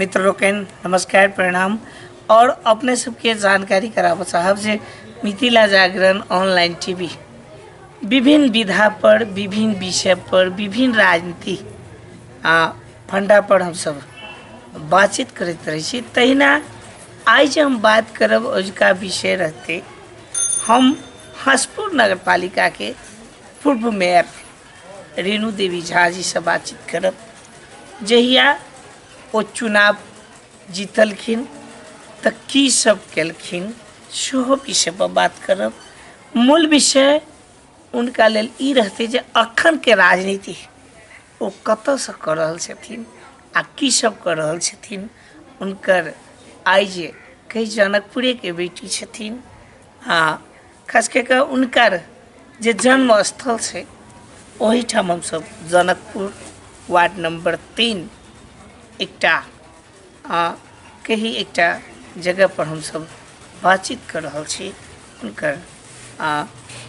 मित्र लोकनि नमस्कार प्रणाम और अपने सबके जानकारी कराबऽ चाहब जे मिथिला जागरण ऑनलाइन टीवी विभिन्न विधा पर विभिन्न विषय पर विभिन्न राजनीति आ फंडा पर हमसब बातचीत करैत रहै छी। तहिना आइ जे हम बात करब अजुका विषय रहतै, हम हंसपुर नगरपालिका के पूर्व मेयर रेणु देवी झा जी से बातचीत करब। जहिया ओ चुनाव जीतलखिन तऽ की सब केलखिन सेहो विषय पर बात करब। मूल विषय उनका लेल ई रहतै जे अखन के राजनीति ओ कतऽसँ कऽ रहल छथिन आ की सब कऽ रहल छथिन। हुनकर आइ जे कही जनकपुरेके बेटी छथिन आ खास कऽ कऽ हुनकर जे जन्म स्थल छै ओहिठाम हमसब जनकपुर वार्ड नम्बर 3 एकटा कही एकटा जगह पर हमसब बातचीत कऽ रहल छी। हुनकर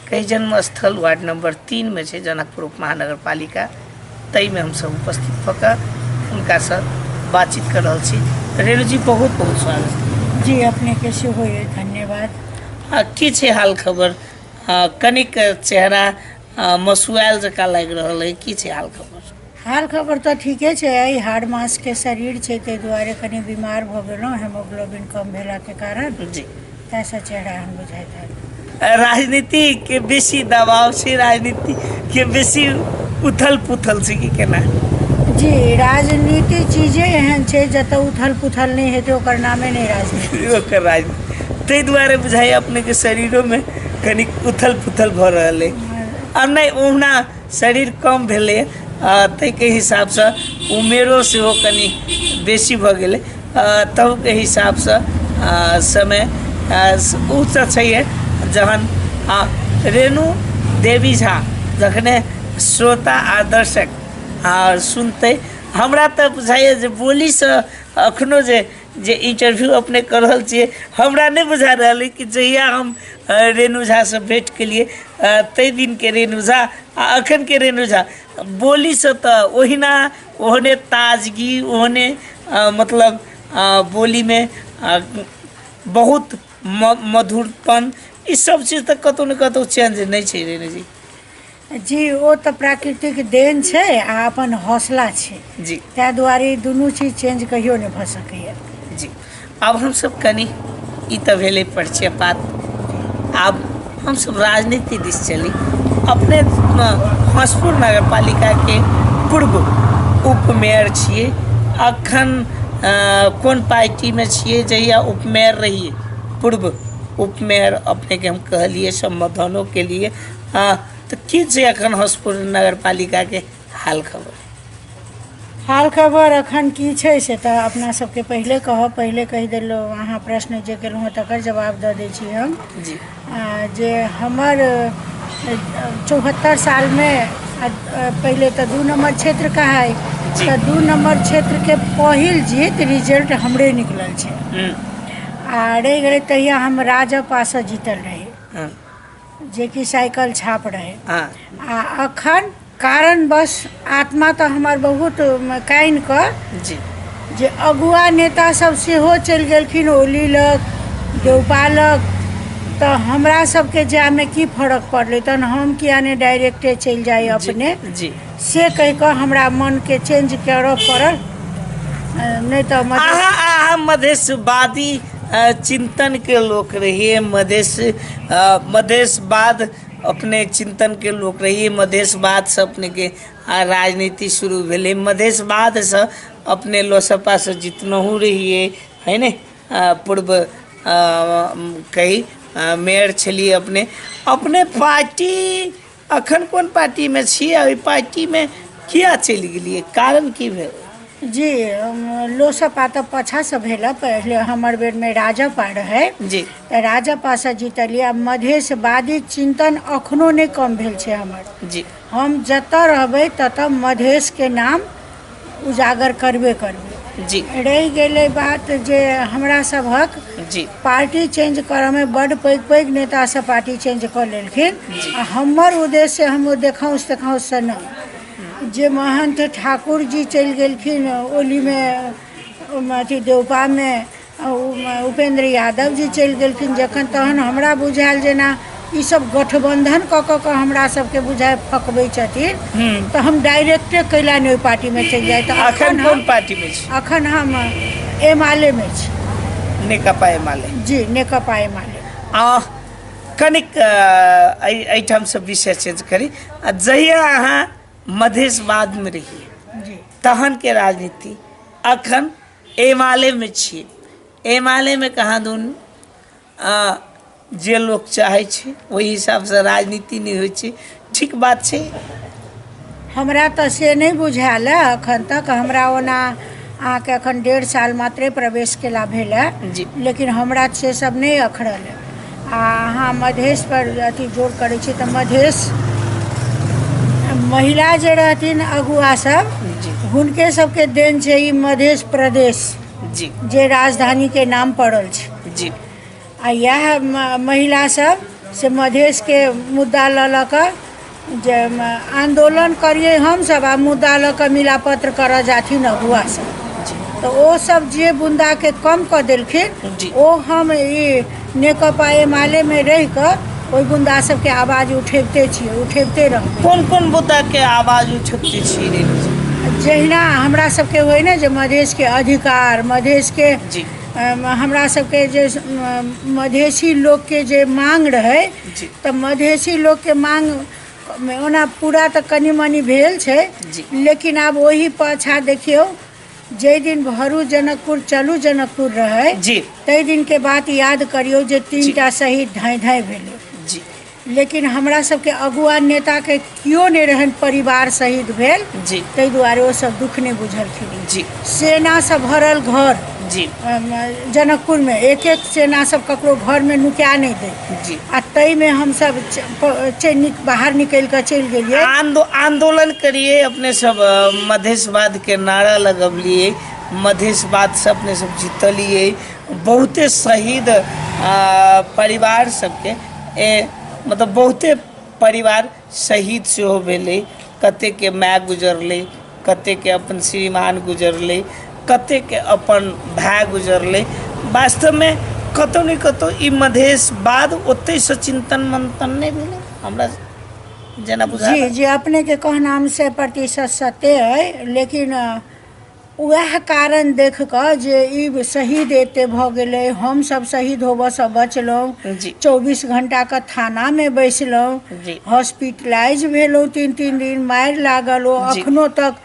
कही जन्म स्थल वार्ड नम्बर 3 मे छै जनकपुर उप महानगरपालिका, ताहिमे हमसब उपस्थित भऽ कऽ हुनकासँ बातचीत कऽ रहल छी। रेणु जी बहुत बहुत स्वागत। जी अपनेके सेहो धन्यवाद। की छै हाल खबर? कनिक चेहरा मसुआयल जकाँ लागि रहल अइ, की छै हाल खबर? हाल खबर तऽ ठीके छै। एहि हाड़ मासके शरीर छै ताहि दुआरे कनि बीमार भऽ गेलहुँ, हेमोग्लोबिन कम भेलाके कारण जी ताहिसँ चेहरा एहन बुझाइत हैत। राजनीति के बेसी दबाव छै, राजनीति के बेसी उथल पुथल छै कि केना? जी राजनीति चीजे एहन छै जतऽ उथल पुथल नहि हेतै ओकर नामे नहि राजनीति। ओकर राजनीति ताहि दुआरे बुझाइए अपनेके शरीरोमे कनि उथल पुथल भऽ रहल अइ। आ नहि ओहुना शरीर कम भेलै ताहिके हिसाबसँ उमेरो सेहो कनि बेसी भऽ गेलै, तबके हिसाबसँ समय ओ तऽ छैहे। जहन रेणु देवी झा जखने श्रोता आ दर्शक सुनतै, हमरा तऽ बुझाइए जे बोलीसँ एखनो जे जे इंटरव्यू अपने कऽ रहल छियै हमरा नहि बुझा रहल अइ कि जहिया हम रेणु झासँ भेँट केलियै ताहि दिनके रेणु झा आ एखनके रेणु झा बोलीसँ तऽ ओहिना ओहने ताजगी ओहने मतलब बोलीमे बहुत मधुरपन, ई सब चीज तऽ कतहु ने कतहु चेंज नहि छै रेणु जी। जी ओ तऽ प्राकृतिक देन छै आ अपन हौसला छै जी, ताहि दुआरे ई दुनू चीज चेंज कहियो नहि भऽ सकैए। जी आब हमसब कनि ई तऽ भेलै परिचय पात, आब हमसब राजनीति दिस चली। अपने हंसपुर नगरपालिकाके पूर्व उपमेयर छियै, अखन कोन पार्टीमे छियै? जहिया उपमेयर रहियै, पूर्व उपमेयर अपनेके हम कहलियै, सम्बोधनो केलियै, तऽ की छै अखन हंसपुर नगरपालिकाके हाल खबर? हाल खबर अखन की छै से तऽ अपना सबके पहिले कहब, पहिले कहि देलहुँ। अहाँ प्रश्न जे केलहुँ हँ तकर जवाब दऽ दै छी हम। जी जे हमर 74 सालमे पहिले तऽ 2 नम्बर क्षेत्र कहाइ, तऽ 2 नम्बर क्षेत्रके पहिल जीत रिजल्ट हमरे निकलल छै। आ रहि गेलै तहिया हम राजपासँ जीतल रही, जेकि साइकिल छाप रहै। आ अखन कारणवश आत्मा तऽ हमर बहुत कानि कऽ जे अगुआ नेता सब सेहो चलि गेलखिन ओली लग, देउपा लग, तऽ हमरा सबके जायमे की फरक पड़लै, तहन हम किया नहि डायरेक्टे चलि जाइ अपने से कहि कऽ हमरा मनके चेंज करऽ पड़ल। नहि तऽ अहाँ मधेशवादी चिन्तनके लोक रहियै, मधेशवाद अपने चिन्तनके लोक रहियै, मधेशवादसँ अपनेके राजनीति शुरू भेलै, मधेशवादसँ अपने लोसपासँ जितनहुँ रहियै है ने, पूर्व कही मेयर छलियै अपने। अपने पार्टी अखन कोन पार्टीमे छी आ ओहि पार्टीमे किया चलि गेलियै, कारण की भेल? जी लोसपा तऽ पाछासँ भेल, पहिले हमर बेरमे राजपा रहै जी, तऽ राजपासँ जीतलियै। आ मधेशवादी चिन्तन अखनो नहि कम भेल छै हमर जी। हम जतऽ रहबै ततऽ मधेशके नाम उजागर करबे करबै जी। रहि गेलै बात जे हमरा सभक जी पार्टी चेंज करऽमे बड्ड पैघ पैघ नेता सब पार्टी चेंज कऽ लेलखिन, आ हमर उद्देश्य हम ओ देखाउँस तेखाउँससँ नहि, जे महन्थ ठाकुर जी चलि गेलखिन ओलीमे अथी देउपामे उपेन्द्र यादव जी चलि गेलखिन जखन, तहन हमरा बुझायल जेना ई सब गठबन्धन कऽ कऽ कऽ हमरा सबके बुझाय फकबै छथिन, तऽ हम डायरेक्टे कैला नहि ओहि पार्टीमे चलि जाइ। तऽ अखन कोन पार्टीमे छी? अखन हम एमाले मे छी। नेकपा एमाले? जी, नेकपा एमाले। आ कनिक एहिठामसँ विषय चेंज करी। आ जहिया अहाँ मधेशवादमे रहियै जी, तहनके राजनीति, अखन एमालेमे छियै, एमालेमे कहाँ दुन जे लोक चाहै छै ओहि हिसाबसँ राजनीति नहि होइ छै, ठीक बात छै? हमरा तऽ से नहि बुझायल हँ एखन तक। हमरा ओना अहाँके एखन 1.5 साल मात्रे प्रवेश केला भेल हँ जी, लेकिन हमरा से सब नहि अखरल हँ। आ अहाँ मधेशपर अथी जोर करै छी तऽ मधेश महिला जे रहथिन अगुआ सब जी, हुनके सबके देन छै ई मधेश प्रदेश जी, जे राजधानीके नाम पड़ल छै जी। आ इएह महिला सब से मधेशके मुद्दा लऽ लऽ कऽ जे आन्दोलन करियै हमसब, आ मुद्दा लऽ कऽ मिलापत्र करऽ जाथिन अगुआ सब जी, तऽ ओ सब जे बुन्दाके कम कऽ देलखिन जी, ओ हम ई नेकपा एमालेमे रहि कऽ ओहि बुन्दा सबके आवाज उठेबते छियै, उठेबते रहबै। कोन कोन मुद्दाके आवाज उठेबते छियै रेणु जी? जहिना हमरा सबके होइ ने जे मधेशके अधिकार, मधेशके जी, हमरा सबके जे मधेशी लोकके जे मांग रहै जी, तऽ मधेशी लोकके मांग ओना पूरा तऽ कनि मनि भेल छै जी, लेकिन आब ओहि पाछाँ देखियौ, जाहि दिन भरू जनकपुर चलू जनकपुर रहै जी, ताहि दिनके बात याद करियौ जे जी। 3टा शहीद धाँइ धाँइ भेलै जी, लेकिन हमरा सबके अगुआ नेताके केओ नहि रहनि, परिवार शहीद भेल जी, ताहि दुआरे ओ सब दुःख नहि बुझलखिन। जी, सेनासँ भरल घर जी, जनकपुरमे एक एक सेना सब ककरो घरमे नुका नहि दै जी, आ ताहिमे हमसब बाहर निकलि कऽ चलि गेलियै। आंदोलन करिए अपने सब, मधेशवाद के नारा लगबलिए, मधेशवाद से अपने सब जीतलिए, बहुते शहीद परिवार सबके मतलब बहुते परिवार शहीद सेहो भेलै, कतेकके माय गुजरलै, कतेकके अपन श्रीमान गुजरलै, कतेकके अपन भाय गुजरलै। वास्तवमे कतहु ने कतहु ई मधेशवाद ओतहिसँ चिन्तन मन्थन नहि भेलै, हमरा जेना बुझा जी जी, अपनेके कहनाम 100% सत्य अइ, लेकिन उएह कारण देख कऽ जे ई शहीद एते भऽ गेलै, हमसभ शहीद होबऽसँ बचलहुँ जी, 24 घंटाके थानामे बैसलहुँ जी, हॉस्पिटलाइज भेलहुँ, 3-3 दिन मारि लागल, ओ जी। अखनो तक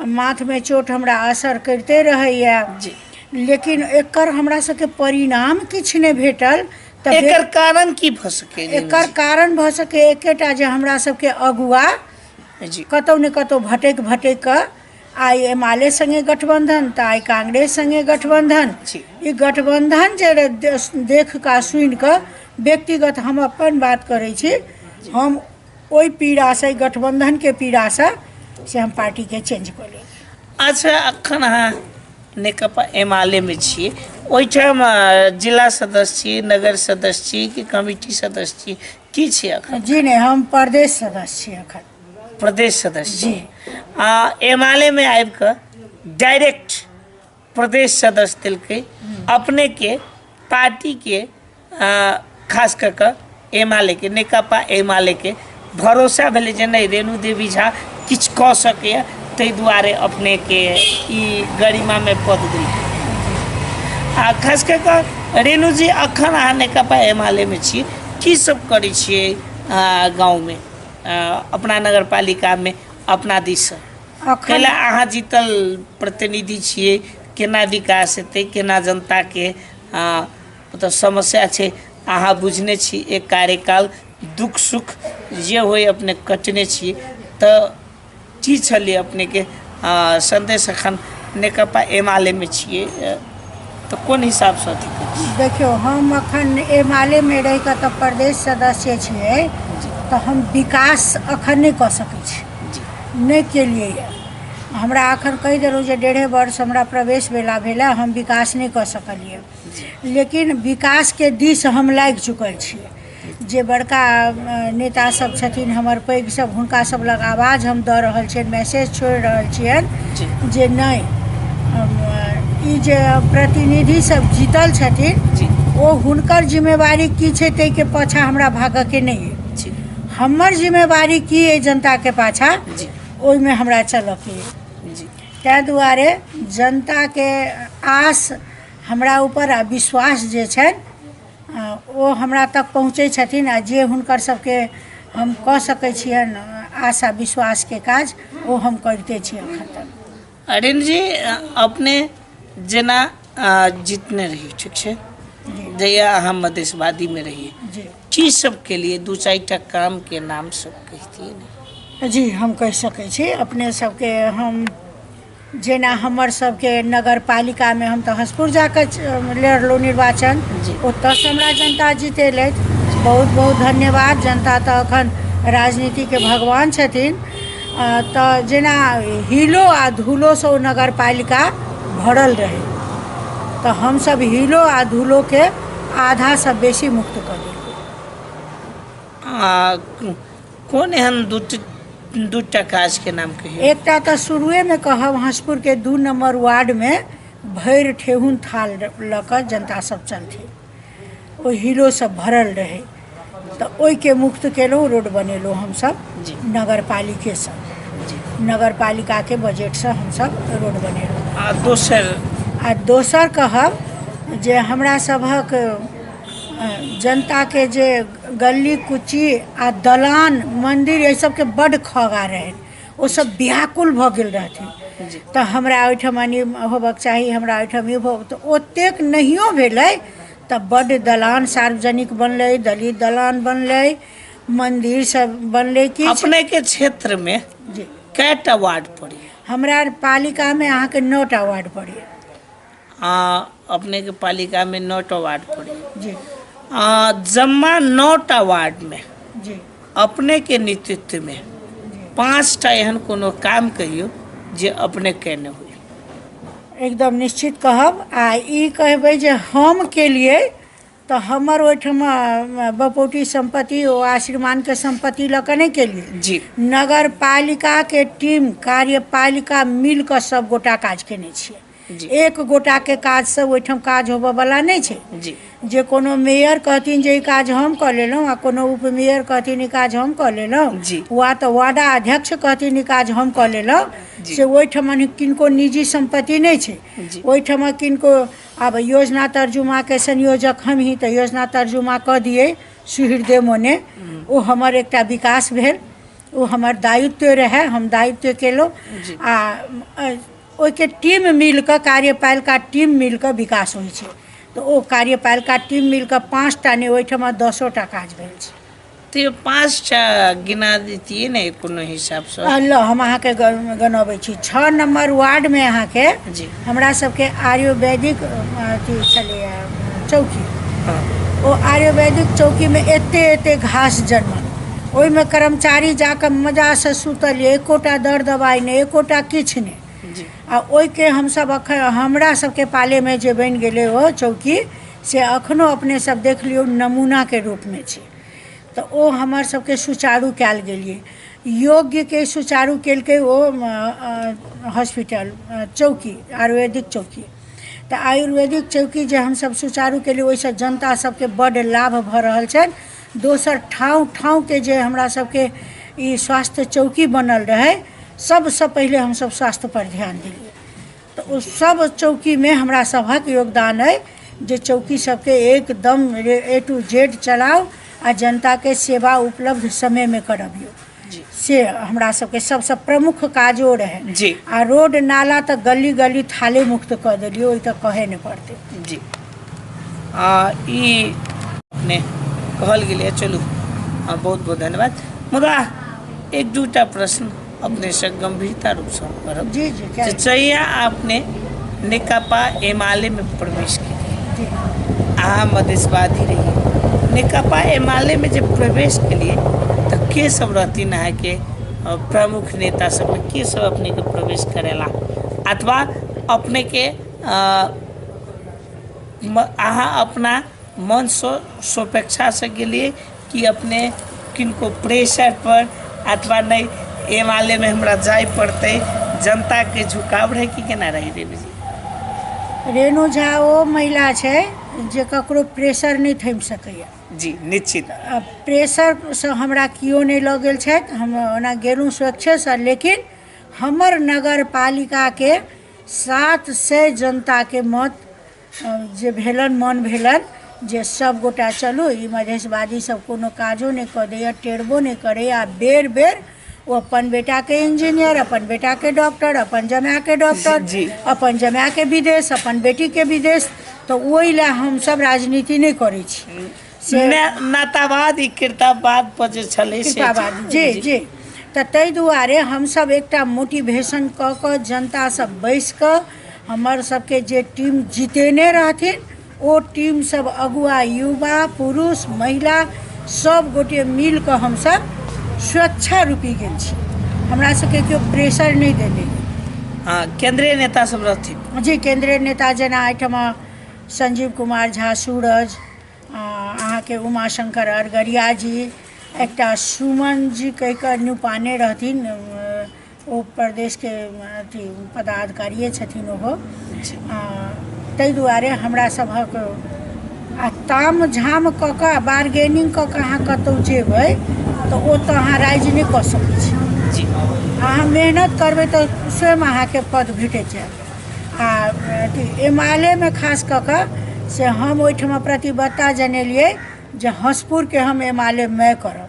माथमे चोट हमरा असर करिते रहैया जी, लेकिन एकर हमरा सबके परिणाम किछु नहि भेटल। तऽ एकर कारण की भऽ सकैए? एकर कारण भऽ सकैए एकेटा जे हमरा सबके अगुआ जी, कतहु ने कतहु भटकि भटकि कऽ आइ एमाले सङ्गे गठबन्धन तऽ आइ कांग्रेस सङ्गे गठबन्धन जी, ई गठबन्धन जे देख कऽ सुनि कऽ व्यक्तिगत हम अपन बात करै छी, हम ओहि पीड़ासँ, एहि गठबन्धनके पीड़ासँ से हम पार्टीके चेंज कऽ लेब। अच्छा, अखन अहाँ नेकपा एमालेमे छियै, ओहिठाम जिला सदस्य छी, नगर सदस्य छी कि कमिटी सदस्य छी, की छी अखन? जी नहि, हम प्रदेश सदस्य छी अखन। प्रदेश सदस्य जी। आ एमालेमे आबि कऽ डायरेक्ट प्रदेश सदस्य देलकै अपनेके पार्टीके, खास कऽ कऽ एमालेके, नेकपा एमालेके भरोसा भेलै जे नहि, रेणु देवी झा किछु कऽ सकैए, ताहि दुआरे अपनेके ई गरिमामे पद देलकै। आ खास कऽ कऽ रेणु जी, अखन अहाँ नेकपा एमालेमे छी, की सब करै छियै गाँवमे, अपना नगरपालिकामे, अपना दिससँ? अखन कैला अहाँ जीतल प्रतिनिधि छियै, केना विकास हेतै, केना जनताके मतलब समस्या छै अहाँ बुझने छी, एक कार्यकाल दुःख सुख जे होइ अपने कटने छी, तऽ की छलै अपनेके सन्देश? अखन नेकपा एमालेमे छियै तऽ कोन हिसाबसँ अथी करै छियै? देखियौ, हम अखन एमालेमे रहि कऽ तऽ प्रदेश सदस्य छियै जी, तऽ हम विकास अखन नहि कऽ सकै छी जी, नहि केलियै यऽ। हमरा अखन कहि देलहुँ जे 1.5 वर्ष हमरा प्रवेश भेला भेला, हम विकास नहि कऽ सकलियै जी, लेकिन विकासके दिस हम लागि चुकल छियै। जे बड़का नेता सब छथिन हमर पैघ सब, हुनका सब लग आवाज हम दऽ रहल छियनि, मैसेज छोड़ि रहल छियनि जी, जे नहि, ई जे प्रतिनिधि सब जीतल छथिन जी ओ हुनकर जिम्मेवारी की छै ताहिके पाछाँ हमरा भागयके नहि अइ जी हमर जिम्मेवारी की अइ जनताके पाछाँ जी ओहिमे हमरा चलऽके अइ जी ताहि दुआरे जनताके आस हमरा ऊपर आ विश्वास जे छनि ओ हमरा तक पहुँचै छथिन आ जे हुनकर सबके हम कऽ सकै छियनि आशा विश्वासके काज ओ हम करिते छी एखन तक। अरिण जी, अपने जेना जीतने रही, ठीक छै, जहिया अहाँ मधेशवादीमे रहियै, जी, की सब के लिए दू चारिटा काम के नाम सब कहितियै ने? जी, हम कहि सकै छी अपने सबके। हम जेना हमर सबके नगरपालिकामे, हम तऽ हसपुर जाकऽ लड़लहुँ निर्वाचन, ओतऽसँ हमरा जनता जितेलथि। बहुत बहुत धन्यवाद। जनता तऽ एखन राजनीतिके भगवान छथिन। तऽ जेना हिलो आ धूलोसँ ओ नगरपालिका भरल रहै, तऽ हमसब हिलो आ धूलोके आधासँ बेसी मुक्त कऽ देलियै। आ कोन एहन दूटा काजके नाम कहियौ? एकटा तऽ शुरुएमे कहब, हंसपुरके 2 नम्बर वार्डमे भरि ठेहुन थाल लऽ कऽ जनता सब चलथिन, ओ हिलो सब भरल रहै, तऽ ओहिके मुक्त केलहुँ, रोड बनेलहुँ हमसब नगरपालिकेसँ, नगरपालिकाके बजटसँ हमसब रोड बनेलहुँ। आ दोसर? आ दोसर कहब जे हमरा सभक जनताके जे गली कुची आ दलान मन्दिर एहि सबके बड्ड खगा रहनि, ओ सब व्याकुल भऽ गेल रहथिन, तऽ हमरा ओहिठाम ई होबक चाही, हमरा ओहिठाम ई होबक, तऽ ओतेक नहियो भेलै तऽ बड्ड दलान सार्वजनिक बनलै, दलित दलान बनलै, मन्दिर सब बनलै किछु। अपनेके क्षेत्रमे जी कएटा वार्ड पड़ैए? हमरा पालिकामे अहाँके 9टा वार्ड पड़ैए। आ अपनेके पालिकामे 9टा वार्ड पड़ैए? जी। आ जम्मा 9टा वार्डमे जी अपनेके नेतृत्वमे 5टा एहन कोनो काम कहियौ जे अपने केने होइ। एकदम निश्चित कहब। आ ई कहबै जे हम केलियै तऽ हमर ओहिठाम बपौती सम्पत्ति ओ आश्रीमानके सम्पत्ति लऽ कऽ नहि केलियै। जी। नगरपालिकाके टीम कार्यपालिका मिल कऽ सब गोटा काज केने छियै। जी। एक गोटाके काजसँ ओहिठाम काज होबऽवला नहि छै। जी। जे कोनो मेयर कहथिन जे ई काज हम कऽ लेलहुँ, आ कोनो उपमेयर कहथिन ई काज हम कऽ लेलहुँ, जी, वा तऽ वार्डा अध्यक्ष कहथिन ई काज हम कऽ लेलहुँ, जी, से ओहिठाम किनको निजी सम्पत्ति नहि छै। जी। ओहिठाम किनको आब योजना तर्जुमाके संयोजक हम ही, तऽ योजना तर्जुमा कऽ दियै सुहृदय मोने, ओ हमर एकटा विकास भेल, ओ हमर दायित्व रहए, हम दायित्व केलहुँ। जी। आ ओहिके टीम मिल कऽ, कार्यपालिका टीम मिल कऽ विकास होइ छै, तऽ ओ कार्यपालिका टीम मिल कऽ 5टा नहि, ओहिठाम 10टा काज भेल छै। तऽ 5टा गिना दैतियै ने कोनो हिसाबसँ? ल, हम अहाँके गनबै छी। 6 नम्बर वार्डमे अहाँके जी हमरा सबके आयुर्वेदिक अथी छलैए चौकी। हँ। ओ आयुर्वेदिक चौकीमे एते एते घास जनमल, ओहिमे कर्मचारी जाकऽ मजासँ सुतल यऽ, एकोटा दर दबाइ नहि, एकोटा किछु नहि। जी। आ ओहिके हमसब अखन हमरा सबके पालेमे जे बनि गेलै ओ चौकी, से अखनो अपने सब देख लियौ, नमूनाके रूपमे छै। तऽ ओ हमर सबके सुचारू कयल गेलियै। योग्यके सुचारू केलकै ओ हॉस्पिटल चौकी, आयुर्वेदिक चौकी। तऽ आयुर्वेदिक चौकी जे हमसब सुचारू केलियै, ओहिसँ जनता सबके बड्ड लाभ भऽ रहल छनि। दोसर, ठाँव ठाँवके जे हमरा सबके ई स्वास्थ्य चौकी बनल रहै, सबसँ पहिले हमसब स्वास्थ्यपर ध्यान देलियै, तऽ ओ सब चौकीमे हमरा सभक योगदान अइ जे चौकी सबके एकदम ए टू जेड चलाउ आ जनताके सेवा उपलब्ध समयमे करबियौ। जी। से हमरा सबके सबसँ प्रमुख काजो रहै। जी। आ रोड नाला तऽ गली गली थाले मुक्त कऽ देलियै, ओहि तऽ कहै नहि पड़तै। जी। आ ई अपने कहल गेलै। चलू, बहुत बहुत धन्यवाद। मुदा एक दूटा प्रश्न अपनेसँ गंभीरता रूपसँ हम करब। जी जी। जे जहिया अपने नेकपा एमाले में प्रवेश केलियै, जी, अहाँ मधेशवादी रहियै, नेकपा एमाले में जे प्रवेश केलियै तऽ के सब रहथिन अहाँके प्रमुख नेता सबमे, के सब अपनेके प्रवेश करेला, अथवा अपनेके अहाँ अपना मनसँ स्वेच्छासँ गेलियै कि अपने किनको प्रेशर पर, अथवा नहि एमालेमे हमरा जाय पड़तै, जनताके झुकाव रहै कि केना रहै देवी जी? रेणु झा ओ महिला छै जे ककरो प्रेशर नहि थमि सकैए। जी निश्चित। प्रेशरसँ हमरा केओ नहि लऽ गेल छथि, हम ओना गेलहुँ स्वेच्छेसँ, लेकिन हमर नगरपालिकाके 700 जनताके मत जे भेलनि, मन भेलनि जे सब गोटा चलू, ई मधेशवादी सब कोनो काजो नहि कऽ दैए, टेरबो नहि करैए, आ बेर बेर ओ अपन बेटाके इंजीनियर, अपन बेटाके डॉक्टर, अपन जमायके डॉक्टर, अपन जमायके विदेश, अपन बेटीके विदेश, तऽ ओहि लए हमसब राजनीति नहि करै छी। से नातावाद ई कृतावाद पर जे छलै से कृपावाद, जी जी। तऽ ताहि दुआरे हमसब एकटा मोटिवेशन कऽ कऽ जनतासँ बैस कऽ हमर सबके जे टीम जितेने रहथिन ओ टीम सब अगुआ युवा पुरुष महिला सब गोटे मिल कऽ हमसब स्वेच्छा रूपी गेल छी, हमरा सबके केओ प्रेशर नहि देने। हँ, केंद्रीय नेता सब रहथिन। जी, केंद्रीय नेता जेना एहिठमा संजीव कुमार झा सूरज, अहाँके उमाशंकर अरगरिया जी, एकटा सुमन जी कहि कऽ न्यूपाने रहथिन, ओ प्रदेशके अथी पदाधिकारिए छथिन ओहो। ताहि दुआरे हमरा सभक आ ताम झाम कऽ कऽ बार्गेनिंग कऽ कऽ अहाँ कतहु जेबै तऽ ओतऽ अहाँ राइज नहि कऽ सकै छी। अहाँ मेहनत करबै तऽ स्वयं अहाँके पद भेटैत जायत। आ अथी एम.एल.ए.मे खास कऽ कऽ से हम ओहिठमा प्रतिबद्धता जनेलियै जे हँसपुरके हम एम.एल.ए. करब।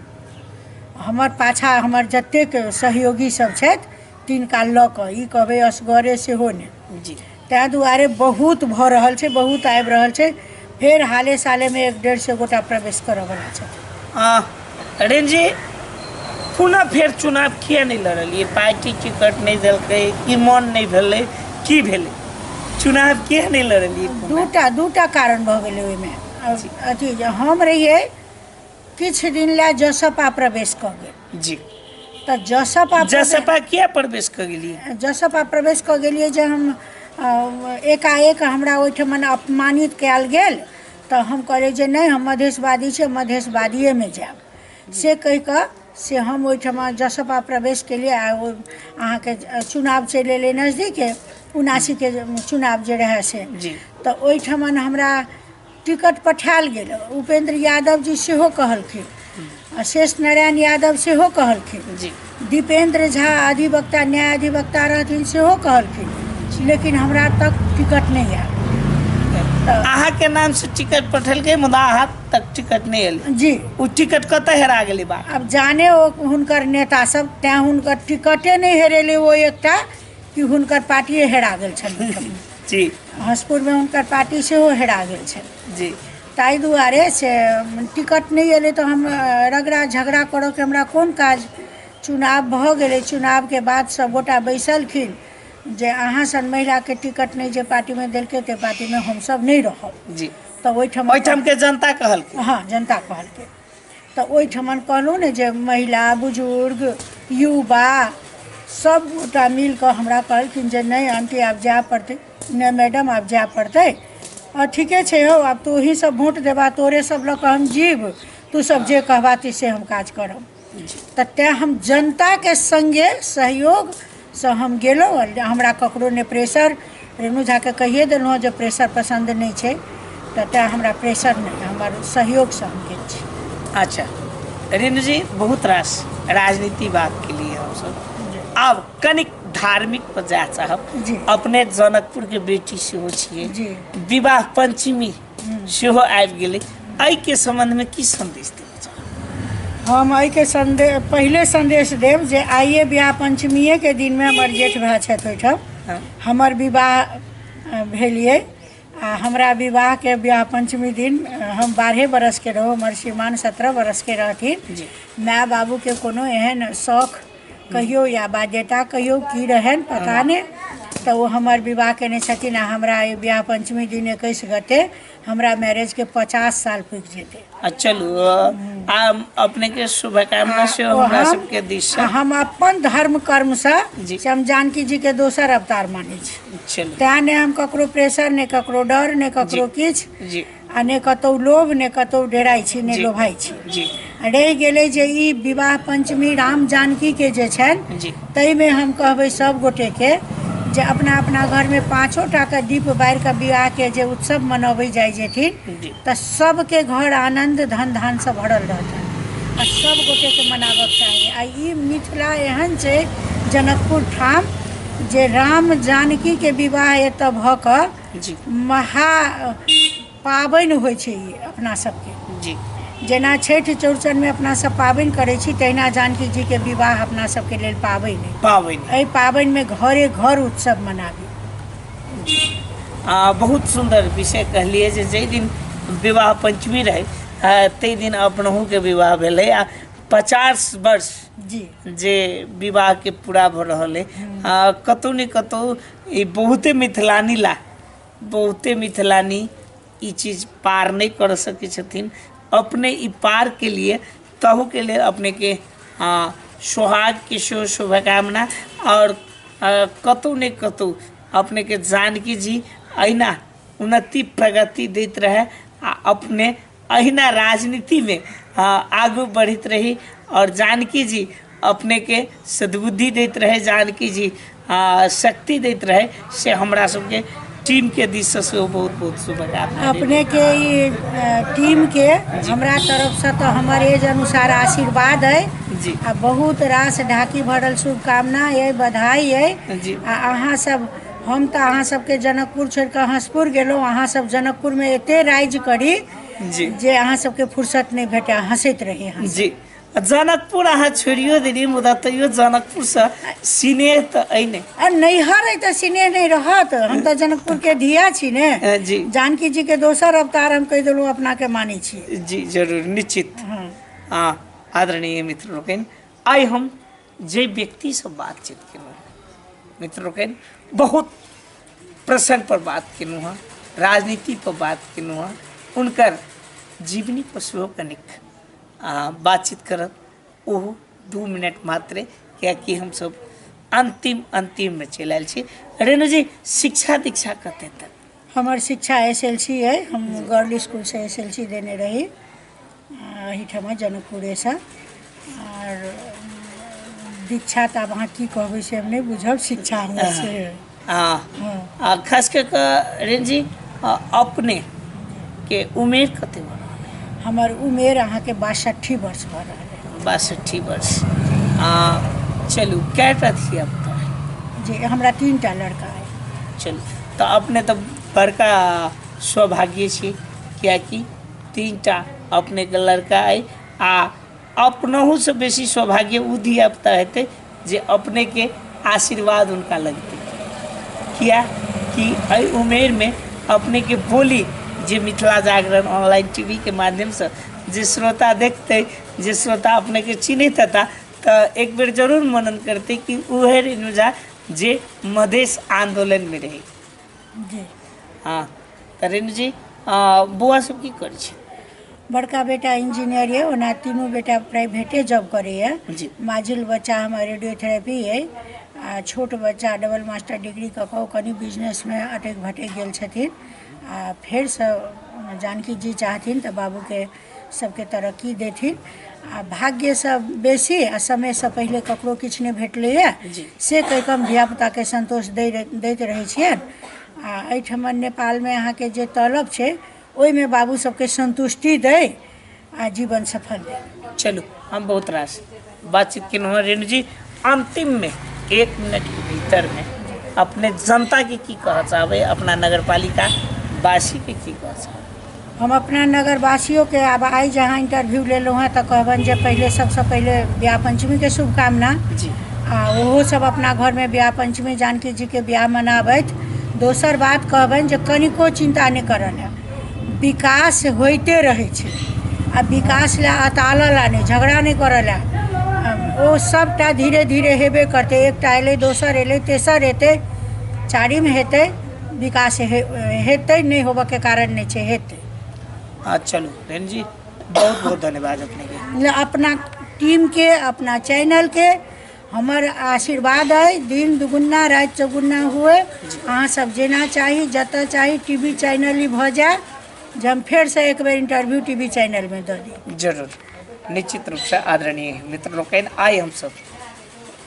हमर पाछाँ हमर जतेक सहयोगी सब छथि तिनका लऽ कऽ, ई कहबै असगरे सेहो नहि। जी। ताहि दुआरे बहुत भऽ रहल छै, बहुत आबि रहल छै, फेर हाले सालेमे 150 गोटा प्रवेश करऽवला छथि। रेंजी, पुनः फेर चुनाव किया नहि लड़लियै? पार्टी टिकट नहि देलकै कि मन नहि भेलै, की भेलै? चुनाव किया नहि लड़लियै? दूटा कारण भऽ गेलै ओहिमे। अथी जे हम रहियै किछु दिन लए जसपा प्रवेश कऽ गेल। जी। तऽ जसपा जसपा किया प्रवेश कऽ गेलियै? जसपा प्रवेश कऽ गेलियै जे हम एकाएक हमरा ओहिठमन अपमानित कयल गेल, तऽ हम कहलियै जे नहि, हम मधेशवादी छी, मधेशवादिएमे जायब, से कहि कऽ से हम ओहिठमा जसपा प्रवेश केलियै। आ ओ अहाँके चुनाव चलि एलै नजदीके, 79के चुनाव जे रहए से, तऽ ओहिठमन हमरा टिकट पठायल गेल। उपेंद्र यादव जी सेहो कहलखिन, आ शेष नारायण यादव सेहो कहलखिन, दीपेंद्र झा अधिवक्ता न्याय अधिवक्ता रहथिन सेहो कहलखिन, लेकिन हमरा तक टिकट नहि आयल। अहाँके नाम से टिकट पठेलकै मुदा अहाँ तक टिकट नहि एलै। जी। ओ टिकट कतऽ हेरा गेलै बा? आब जाने ओ हुनकर नेता सब, तैं हुनकर टिकटे नहि हेरेलै ओ एकटा कि हुनकर पार्टिए हेरा गेल छलै। जी। हँसपुरमे हुनकर पार्टी सेहो हेरा गेल छलै। जी। ताहि दुआरे से टिकट नहि एलै तऽ हम रगड़ा झगड़ा करऽके हमरा कोन काज। चुनाव भऽ गेलै, चुनावके बाद सबगोटा बैसलखिन जे अहाँ सन महिलाके टिकट नहि जे पार्टीमे देलकै ताहि पार्टीमे हमसब नहि रहब। जी। तऽ ओहिठाम ओहिठामके जनता कहलकै। हँ, जनता कहलकै। तऽ ओहिठमन कहलहुँ ने जे महिला बुजुर्ग युवा सब गोटा मिलकऽ हमरा कहलखिन जे नहि आंटी आब जाय पड़तै, नहि मैडम आब जाय पड़तै। आ ठीके छै हौ, आब तोही सब वोट देबा, तोरे सब लऽ कऽ हम जीब, तू सब जे कहबा से हम काज करब। तऽ तैँ हम जनताके सङ्गे सहयोगसँ हम गेलहुँ। हमरा ककरो नहि प्रेशर, रेणु झाके कहिए देलहुँ हँ जे प्रेशर पसन्द नहि छै, तऽ तैँ हमरा प्रेशर नहि, हमर सहयोगसँ हम गेल छी। अच्छा रेणु जी, बहुत रास राजनीति बात के लिए हमसब आब कनिक धार्मिक पर जाय चाहब। जी। अपने जनकपुर के बेटी सेहो छियै। जी। विवाह पंचमी सेहो आबि गेलै, एहिके सम्बन्धमे की सन्देश देब चाहब? हम एहिके सन्देश पहिले सन्देश देब जे आइए विवाह पंचमीएके दिनमे हमर जेठ भाय छथि ओहिठाम, हमर विवाह भेलियै आ हमरा विवाहके विवाह पंचमी दिन हम 12 बरसके रहू, हमर श्रीमान 17 बरसके रहथिन। जी। माय बाबूके कोनो एहन शौख कहियो या बाध्यता कहियो की रहनि पता नहि, तऽ ओ हमर विवाह केने छथिन आ हमरा एहि विवाह पंचमी दिन 21 गते हमरा मैरेजके 50 साल पुरि जेतै। आ चलू, आ अपने के शुभकामना सेहो हमरा सबके दिस से। हम अपन धर्म कर्मसँ जी। से हम जानकी जीके दोसर अवतार मानै छी। चलू। तेँ नहि हम ककरो प्रेशर, नहि ककरो डर, नहि ककरो किछु, जी। आ नहि कतहु लोभ, नहि कतहु डेराइ छी, नहि जी। लोभाइ छी। जी। आ रहि गेलै जे ई विवाह पंचमी राम जानकीके जे छनि जी। ताहिमे हम कहबै सब गोटेके जे अपना अपना घरमे 5 टाके दीप बारिके विवाहके जे उत्सव मनबै जाइ जेथिन तऽ सबके घर आनन्द धन धानसँ भरल रहतनि आ सब गोटेके मनाबऽके चाही। आ ई मिथिला एहन छै जनकपुर ठाम जे राम जानकीके विवाह एतऽ भऽ कऽ महा पाबनि होइ छै ई अपना सबके। जी जेना छठि चौड़चनमे अपना सब पाबनि करै छी तहिना जानकी जीके विवाह अपना सबके लेल पाबनि अइ। पाबनि एहि पाबनिमे घरे घर उत्सव मनाबी। बहुत सुन्दर विषय कहलियै जे जाहि दिन विवाह पंचमी रहै ताहि दिन अपनहुँके विवाह भेलै आ 50 वर्ष जी जे विवाहके पूरा भऽ रहल अइ। कतहु ने कतहु ई बहुते मिथिलानी ला बहुते मिथिलानी ई चीज पार नहि कर सकै छथिन। अपने ई पार के लिए तहु के लिए अपने के सोहाग के सेहो शुभकामना और कतहु ने कतहु अपने के जानकी जी अहिना उन्नति प्रगति दैत रहे आ अपने अहिना राजनीति में आगू बढ़ैत रही और जानकी जी अपने के सद्बुद्धि दैत रहे, जानकी जी शक्ति दैत रहे, से हमरा सबके टीम के दिस से सेहो बहुत बहुत शुभकामना। अपने के ई टीम के हमरा तरफ से तो हमर एज अनुसार आशीर्वाद है जी आ बहुत रास ढाकी भरल शुभकामना है, बधाई है जी। आ अहाँ सब, हम तो अहाँ सबके जनकपुर छोड़ के हंसपुर गेलहुँ, अहाँ सब जनकपुर में एते राज करी जी जे अहाँ सबके फुर्सत नहीं भेटे, हंसैत रही अहाँ जी। जनकपुर अहाँ छोड़ियो देलियै मुदा तैयो जनकपुरसँ सिनेह तऽ अइ नहि। आ नैहर अइ तऽ सिनेह नहि रहत, हम तऽ जनकपुर के धिया छी ने। जी जानकी जी के दोसर अवतार हम कहि देलहुँ, अपना के मानै छी। जी जरूर निश्चित। हाँ आदरणीय मित्र लोकनि, आइ हम जे व्यक्तिसँ बातचीत केलहुँ मित्र लोकनि, बहुत प्रसंग पर बात केलहुँ हँ, राजनीति पर बात केलहुँ हँ, हुनकर जीवनी पर सेहो कनिक बातचीत करब, ओहो 2 मिनट मात्रे, कियाकि हमसब अंतिम अंतिम में चलि आयल छी। रेणु जी, शिक्षा दीक्षा कते तक? हमर शिक्षा SLC है, हम गर्ल स्कूल से SLC देने रही एहिठाम जनकपुरेसँ। और दीक्षा तऽ आब अहाँ की कहबै से हम नहि बुझब, शिक्षा हमर से। खास कऽ कऽ रेणु जी, अपने के उमेर कते भऽ रहल है? हमर उमेर अहाँके 62 वर्ष भऽ रहल है। 62 वर्ष। चलू, कएटा धिया पुता है? जी हमरा 3टा लड़का है। चलू, तऽ अपने तऽ बड़का सौभाग्य छी, कियाकि 3टा अपने के लड़का अइ आ अपनहुसँ बेसी सौभाग्य ओ धिया पुता हेतै जे अपने के आशीर्वाद हुनका लगतै। किया कि एहि उमेरमे अपने के बोली जे मिथिला जागरण ऑनलाइन टीवी के माध्यमसँ जे श्रोता देखतै, जे श्रोता अपने के चिन्हैत हेता, तऽ एक बेर जरूर मनन करतै कि उहे रेणु झा जे मधेश आंदोलनमे रहै। जी हाँ, तऽ रेणु जी, बौआ सब की करै छै? बड़का बेटा इंजीनियर यऽ, ओना तीनू बेटा प्राइवेटे जॉब करैए। जी माझिल बच्चा हमर रेडियोथेरेपी अइ आ छोट बच्चा डबल मास्टर डिग्री कऽ कऽ ओ कनि बिजनेसमे अटकि भटकि गेल छथिन। आ फेरसँ जानकी जी चाहथिन तऽ बाबूके सबके तरक्की देथिन। आ भाग्यसँ बेसी आ समयसँ पहिले ककरो किछु नहि भेटलैए से कहि कऽ हम धियापुताके संतोष दैत रहै छियनि। आ एहिठाम नेपालमे अहाँके जे तलब छै ओहिमे बाबू सबके संतुष्टि दै आ जीवन सफल दै। चलू, हम बहुत रास बातचीत केलहुँ हँ। रेणु जी, अंतिम में 1 मिनट के भीतर में अपने जनता के की कह चाहबै, अपना नगरपालिका वासी के की कह चाहबै? हम अपना नगरवासियों के आब आइ जहाँ इंटरव्यू लेलहुँ हँ तऽ कहबनि जे पहिले सबसँ पहिले ब्याह पंचमी के शुभकामना जी आ ओहो सब अपना घरमे ब्याह पंचमी जानकी जी के ब्याह मनाबथि। दोसर बात कहबनि जे कनिको चिन्ता नहि करऽ लए, विकास होइते रहै छै आ विकास लए अतालऽ लए नहि, झगड़ा नहि करऽ लए, ओ सबटा धीरे धीरे हेबे करतै। एकटा एलै, दोसर एलै, तेसर एतै, चारिम हेतै, विकास हेतै, नहि होबऽके कारण नहि छै, हेतै। चलू रेणु जी, बहुत बहुत धन्यवाद अपने के। अपना टीम के, अपना चैनल के हमर आशीर्वाद अइ, दिन दुगुना राति चौगुना हुए। अहाँ सब जेना चाही जतऽ चाही टीवी चैनल ई भऽ जाय जे हम फेरसँ एक बेर इंटरव्यू टीवी चैनलमे दऽ दी। जरूर, निश्चित रूपसँ। आदरणीय मित्र लोकनि, आइ हमसब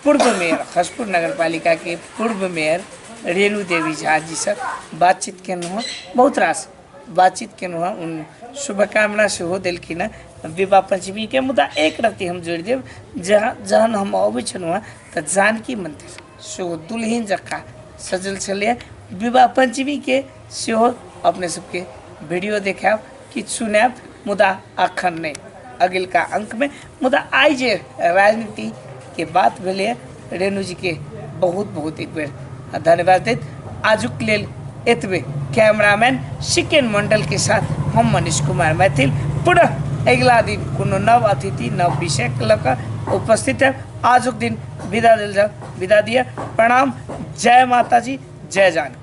पूर्व मेयर हसपुर नगरपालिका के पूर्व मेयर रेणु देवी झा जीसँ बातचीत केलहुँ हँ, बहुत रास बातचीत केलहुँ हँ। उन शुभकामना सेहो देलखिन हँ विवाह पञ्चमीके। मुदा एक रत्ती हम जोड़ि देब, जहाँ जहन हम अबै छलहुँ हँ तऽ जानकी मन्दिर सेहो दुल्हिन जकाँ सजल छलैए। विवाह पञ्चमीके सेहो अपने सबके वीडियो देखायब, किछु सुनायब, मुदा अखन नहि, अगिलका अंकमे। मुदा आइ जे राजनीतिके बात भेलैए, रेणुजीके बहुत बहुत एक बेर धन्यवाद दैत आजुक लेल एतबे। कैमरामैन सिकेन मंडल के साथ हम मनीष कुमार मैथिल पुनः अगिला दिन कोनो नव अतिथि नव विषय लऽ कऽ उपस्थित है। आजुक दिन विदा दिल जाओ, विदा दिया। प्रणाम, जय माता जी, जय जानकी।